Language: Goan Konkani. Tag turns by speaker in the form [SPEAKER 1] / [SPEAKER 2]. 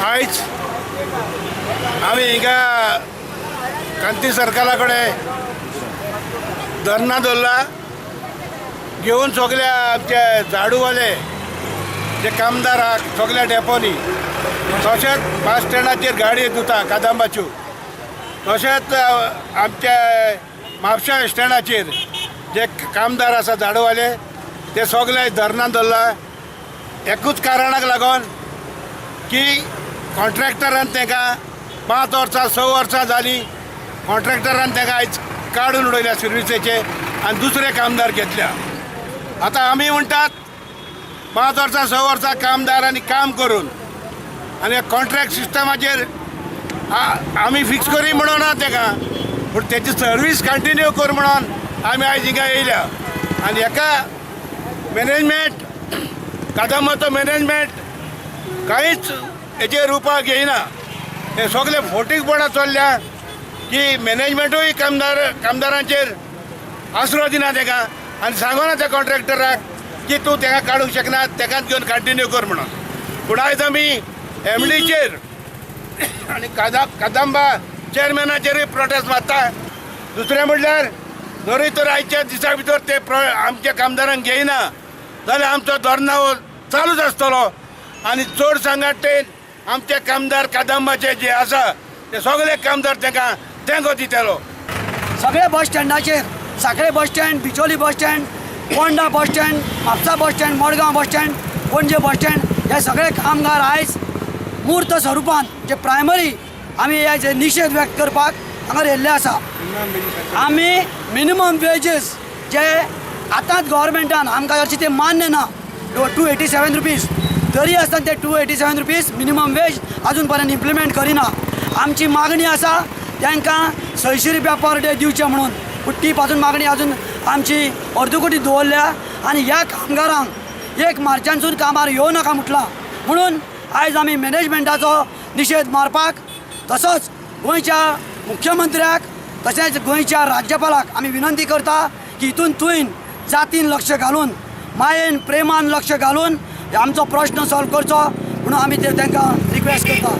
[SPEAKER 1] आयज आमी हिंगा कांती सरकारा कडेन धरणां दवरला घेवन सगल्या आमचे झाडूवाले जे कामदार आहा सगल्या डेपोनी, तशेंच बस स्टँडाचेर गाडयो धुता कादंबाच्यो, तशेंच आमच्या म्हापशा स्टँडाचेर जे कामदार आसा झाडूवाले ते सगळे धरणां दवरला. एकूच कारणाक लागून की कॉन्ट्रॅक्टरान तांकां 5 वर्सां 6 वर्सां जालीं, कॉन्ट्रॅक्टरान तांकां आयज काडून उडयल्या सर्विसेचे आनी दुसरे कामदार घेतल्या. आतां आमी म्हणटात 5 वर्सां 6 वर्सां कामदारांनी काम करून आनी कॉन्ट्रॅक्ट सिस्टमाचेर आमी फिक्स करी म्हणून ना ताका, पूण तेची सर्वीस कंटिन्यू कर म्हणून आमी आयज हिंगा येयल्या. आनी हेका मॅनेजमेंट, कादंबाचो मॅनेजमेंट कांयच हेचेर उपाय घेयना. हे सगळे फोटीकपणां चल्ल्या की मॅनेजमेंटूय कामदारांचेर आसरो दिना तेका आनी सांगना त्या कॉन्ट्रॅक्टराक की तूं तेका काडूंक शकना, तेकाच घेवन कंटिन्यू कर म्हणून. पूण आयज आमी एमडीचेर आनी कादंबा चेअरमॅनाचेरूय प्रोटेस्ट मारता. दुसरें म्हणल्यार जरूय तर आयच्या दिसा भितर ते आमच्या कामदारांक घेयना जाल्यार आमचो धरणां हो चालूच आसतलो आनी चड संघटनेन आमचे कामदार कादंबाचे जे आसा ते सगळे कामदार तांकां तेंको दितलो.
[SPEAKER 2] सगळे बस स्टँडाचेर, Sanquelim bus stand, Bicholim bus stand, Ponda bus stand, Mapusa bus stand, Madgaon bus stand, Panaji bus stand, हे सगळे कामगार आयज मूर्त स्वरुपान जे प्रायमरी आमी हे जे निशेध व्यक्त करपाक हांगा येयल्ले आसा. आमी मिनिमम वेजीस जे आतांच गव्हर्मेंटान आमकां हरशीं ते मान्य ना, 287 रुपीज, तरी आसतना ते 287 रुपीज मिनिमम वेज अजून पर्यंत इम्प्लिमेंट करिना. आमची मागणी आसा तांकां 600 रुपया पर डे दिवचे म्हणून, पूण ती पासून मागणी अजून आमची अर्दकुटी दवरल्या आनी ह्या कामगारांक 1 मार्चानसून कामार येवं नाका म्हटलां. म्हणून आयज आमी मॅनेजमेंटाचो निशेध मारपाक, तसोच गोंयच्या मुख्यमंत्र्याक तशेंच गोंयच्या राज्यपालाक आमी विनंती करता की हितून तुयन जातीन लक्ष घालून, मायेन प्रेमान लक्ष घालून आमचो प्रश्न सॉल्व करचो म्हणून आमी ते तांकां रिक्वेस्ट करता.